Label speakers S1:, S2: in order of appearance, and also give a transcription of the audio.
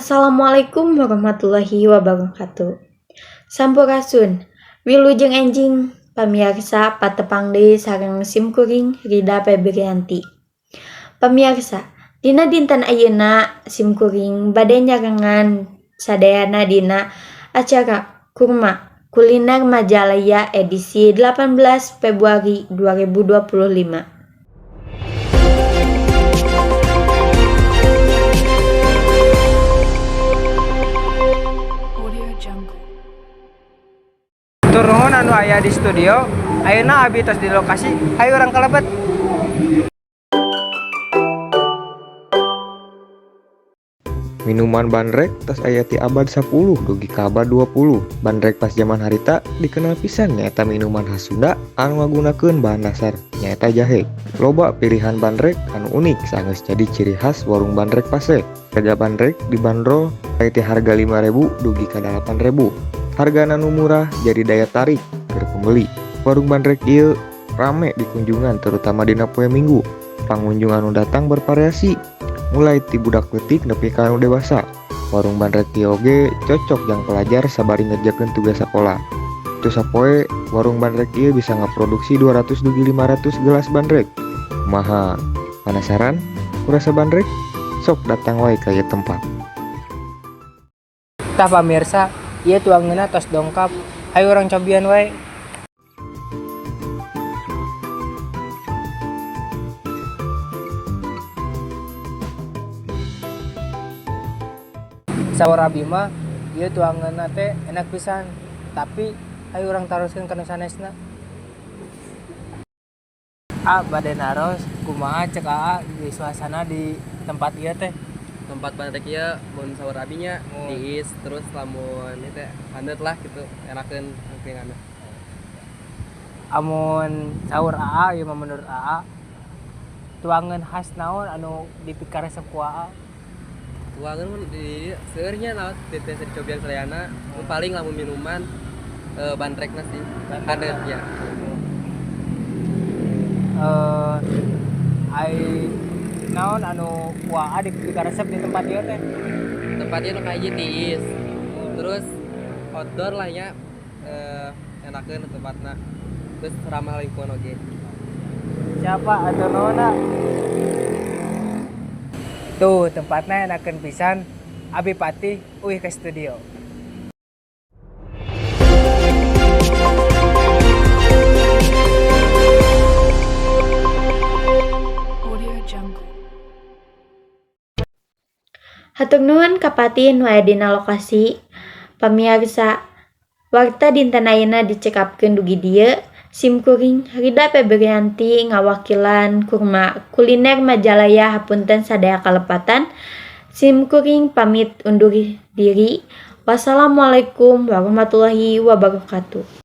S1: Assalamualaikum warahmatullahi wabarakatuh. Sampurasun, wilujeng enjing pamiarsa, patepang deui sareng simkuring Rida Febrianti. Pamiarsa, dina dinten ayeuna simkuring bade nyarengan sadayana dina acara Kurma Kuliner Majalaya edisi 18 Februari 2025.
S2: Audio Jungle.
S3: Turun anu aya di studio. Ayeuna abi tos di lokasi, hayu urang kalebet.
S4: Minuman bandrek tos aya ti abad 10 dugi ka abad 20. Bandrek pas zaman harita dikenal pisan nyaeta minuman khas Sunda anu ngagunakeun bahan dasar nyaeta jahe. Loba pilihan bandrek anu unik sanggeus jadi ciri khas warung bandrek Paseh. Harga bandrek dibanderol mulai ti harga 5.000 dugi ka 8.000. Hargana nu murah jadi daya tarik keur pembeli. Warung bandrek ieu rame dikunjungan terutama dina poe Minggu. Pangunjung anu datang bervariasi, mulai ti budak leutik nepi ka anu dewasa. Warung bandrek ieu oge cocok jang pelajar sabari ngerjakeun tugas sakola. Teu sapoe, warung bandrek ieu bisa ngaproduksi 200 dugi 500 gelas bandrek. Kumaha? Penasaran? Ku rasa bandrek? Sok datang wae ka ieu tempat.
S3: Tah pamirsa, ieu tuangeunna tos dongkap. Hayu urang cobian wae. Saur abi mah ieu tuangeunna teh enak pisan, tapi hayu urang taroskeun ka nu sanesna. Ah, bade naros, kumaha cek Aa di suasana di tempat ieu teh?
S5: Tempat bandrek ieu mun saur abi nya tiis, terus lamun ieu teh haneut lah gitu, enakeun angkringanna.
S3: Amun saur Aa, ieu mah menurut Aa, tuangeun khas naon anu dipikaresep ku Aa?
S5: Tuangan mun di seueur nya, naon teu tiasa dicobian sadayana. Mun paling lamun minuman, bandrekna sih haneut nya.
S3: Ai naon anu ku Aa dipikaresep di tempat ieu teh?
S5: Tempat ieu nu kahiji tiis, terus outdoor lah nya, enakeun tempatna, terus ramah lingkungan oge.
S3: Siapa atau nuhun. Tuh tempatnya enakeun pisan. Abi Pati uih ke studio.
S2: Audio Jungle.
S1: Hatur nuhun ka Pati nu aya dina lokasi. Pamiarsa, warta dinten ayeuna dicekapkeun dugi dieu. Simkuring Rida Febrianti ngawakilan Kurma Kuliner Majalaya, hapunten sadaya kalepatan. Simkuring pamit undur diri. Wassalamualaikum warahmatullahi wabarakatuh.